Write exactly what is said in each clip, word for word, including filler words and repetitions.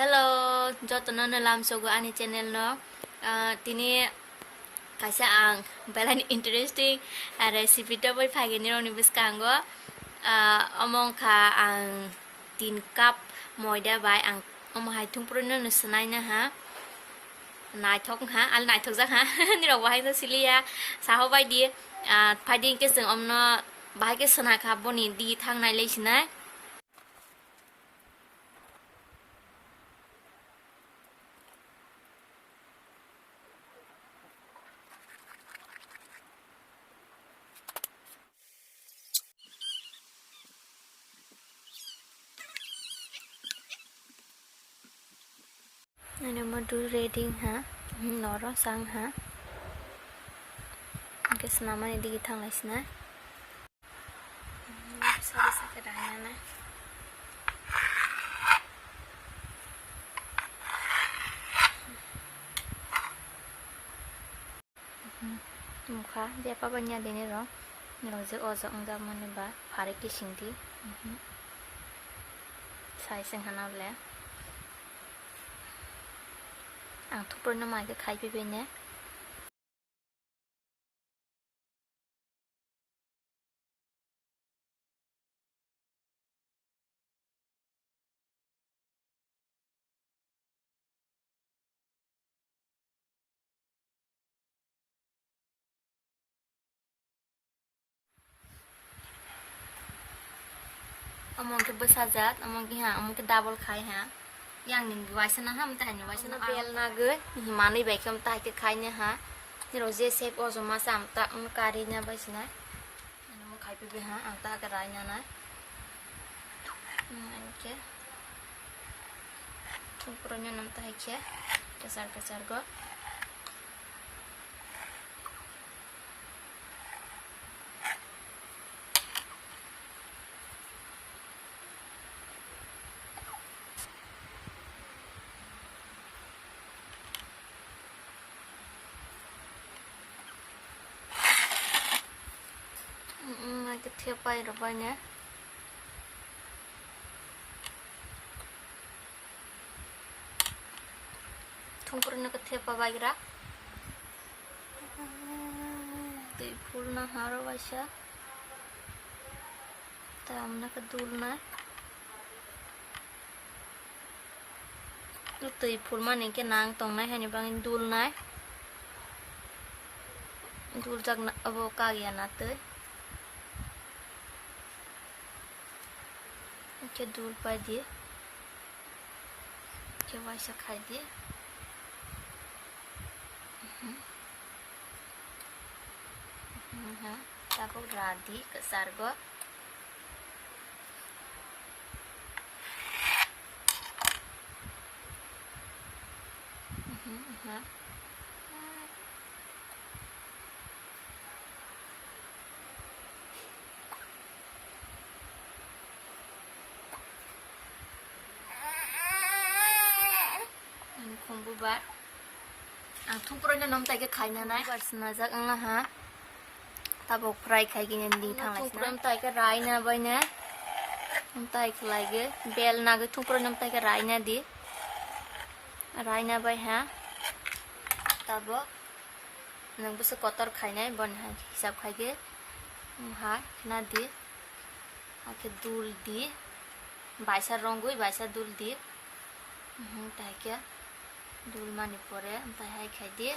Hello, jotono no lamsogo ani channel no. Ah, tini kaisa ang belai ni interesting, ah, recipe toboi phagini rokni bwskango. Ah, omo wngkha ang tin cup moida bai ang omo hai thungpro no swnai na ha. Naithok wngkha, ali naithok jak ha. Nirok bahai no siliya, saho bai di. Ah, phai di hwnkhe chwng omno bahai khe swnakha boni di thangnai lai sinai. Ani omo dul ready ha, noro sang ha. Hwnkhe swnamani digi thanglai sinai. Sari saka dangya na. Mokha je pabanya dini ro. Nirok je ojak wngjakmani ba phari kising di. Sai sing hana le. Ang thupro no mai khe khai pibai ne. Omo khe bwsajak, omo khe ha, omo khe double khai ha. Yang ni waisa na ha, mtai ni waisa na. Omo bel nagwi, manwi bai khe mtai khe khai ne ha. Nirok je shape o joma sa, mtai, omo kari na bai sina. Ano khai pibi ha, ang ta ka rai na na. Hmm, ang khe. Thung pura nyo nam ta hai khe. Kasar kasar go. Nai khe thepai rwbai ne. Thungpri no khe thepa bai gra. Twi phul na ha ro waisa. Tamna khe dul nai. Twi phulmani khe nang tongnai haini bagwi dulnai. Duljak na, obo kagya na twi. Khe dul pai di. Khe waisa khai di. Mhm. Mhm, ha. Tabuk ra di, kwchargo. Ani khumbu bar. Ang thungproi no nom tai khe khaina nai. Bar sinajak wngna ha. Tabuk fry khai khe nini thang lai sina. Thungproi tai khe raina bai ne. Tai khlai ge bel nagwi thungproi no tai khe raina di. Raina bai ha. Tabuk nwng bwswk kotor khainai boni hai hisab khai khe. Ha na di. Hakhe dul di. Baisa rongwi baisa dul di. Mhm, tai khe dul mani pore, tai hai khai di.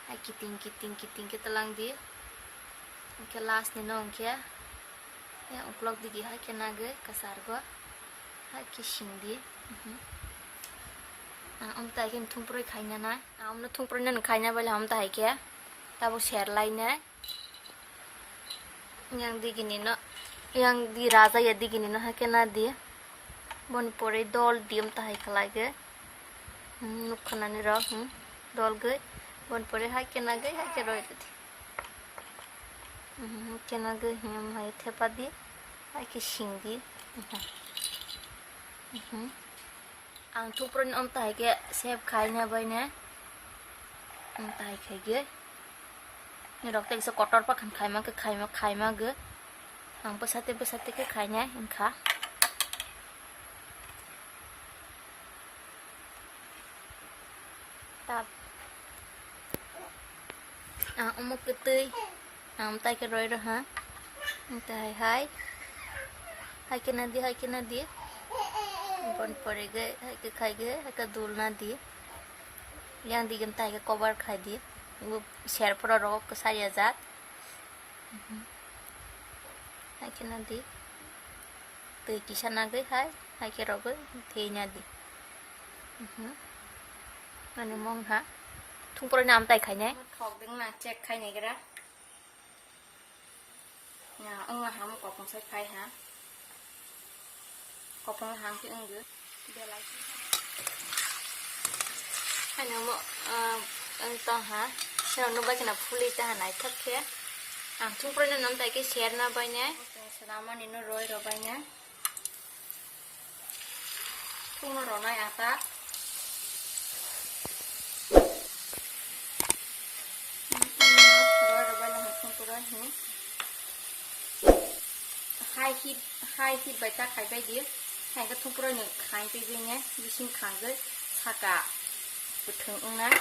Hai kiting, kiting, kiting khe tlang di. Hwnkhe last ni no hwnkhe, ya, uklok digi hai khe nagwi kwchargo. Hai khe sing di. Mhm. Ah, um, tai khe thungproi khaina na. Ah, um, no thungproi no khaina bai le, um, tai khe. Tabuk ser lai nai. Yang digini no, yang di raja ya digini no hakhe na di. Boni pore dol di, um, tahai khlai ge. Hmm, nuk khanani rok, hmm, dol ge. Boni pore hakhe na ge, hakhe roi di. Hmm, hakhe na ge, hmm, hai thepa di, hakhe sing di. Hmm. Ang thupro ni om tahai khe save khai na bai ne. Om tahai khai khe. Ni rok tei kisa kotor pa khan khaima khe khaima, khaima ge. Ang bwsate bwsate khe khainai wngkha. Tap. Ah, omo kwtwi. Ang tai khe roi rw ha. Ang tai hai hai. Hai khe na di, hai khe na di. Bon pore ge, hai khe khai ge, hai khe dul na di. Yang di gem tai khe cover khai di. Ser poro rogo kwsa ya jak. Mhm. Hai khe na di. Twi kisa nagwi hai, hai khe rogwi thwi na di. Mhm. Ani mong ha. Thung poro ni amtai khainai. Thok ding na check khainai gra. Ya, wngma ham kopong sai phai ha. Kopong ham khe wngdi. Belai. Ani omo, ah, wng tong ha. Sino nukbai kheno phuli ta ha naithok khe. Ang thung poro no nom tai khe ser na bai nai. Swnamani no roi rw bai nai. Thungno rwnai ata. Roi rwbai no thung pura hi. High heat, high heat bai ta khai bai di. Hai khe thung pura ni khai pai bai ne, bising khangwi saka bwthwng wngnai.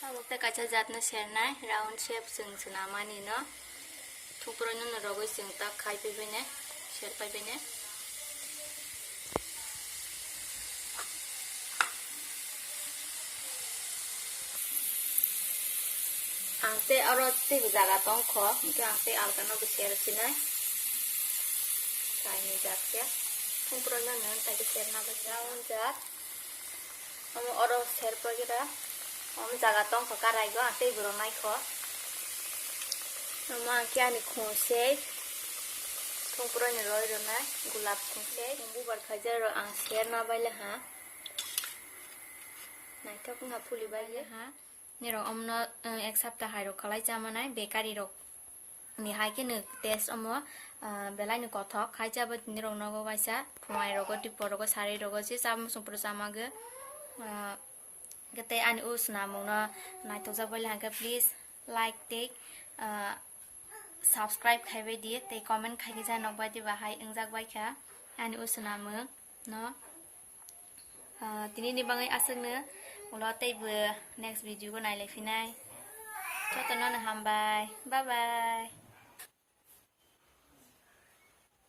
Tabuk tei kaisa jat no sernai, round shape chwng swnamani no. Thupro no rogwi chwng tak khai pai bai ne, ser pai bai ne. Ang tei oro teibo jaga tong kho, hwnkhe ang tei alkano bo ser sinai. Kainwi jat khe. Thupro no nung tai khe serna bagwi. Round jat. Omo oro ser pagira. Omo jaga tong kho karai go, ang tei borok nai kho. Omo ang khe ani khung sei. Thung pura ni roi rwnai, gulab khung sei. Bubar khaijak rok ang ser na baile ha. Naithok wngkha phuli baile ha. Nirok omno, eh, ek sapta hai rok khalai chamanai, bakery rok. Ni hai khe nwk taste omo, ah, belai no kothok. Khai chaba tini rok nogo waisa, phunai rogo, tipo rogo, sari rogo, je chama sung pura chama ge. Ah, khe tei ani o swnamung no naithok jak bai le hwnkhe please like tei, ah, subscribe khai bai di tei comment khai khe jai nok bai di bahai wngjak bai kha ani o swnamung no. Ah, tini ni bagwi aswk no ulo tei bo next video o nai lai phinai. Joto no no hambai. Bye bye.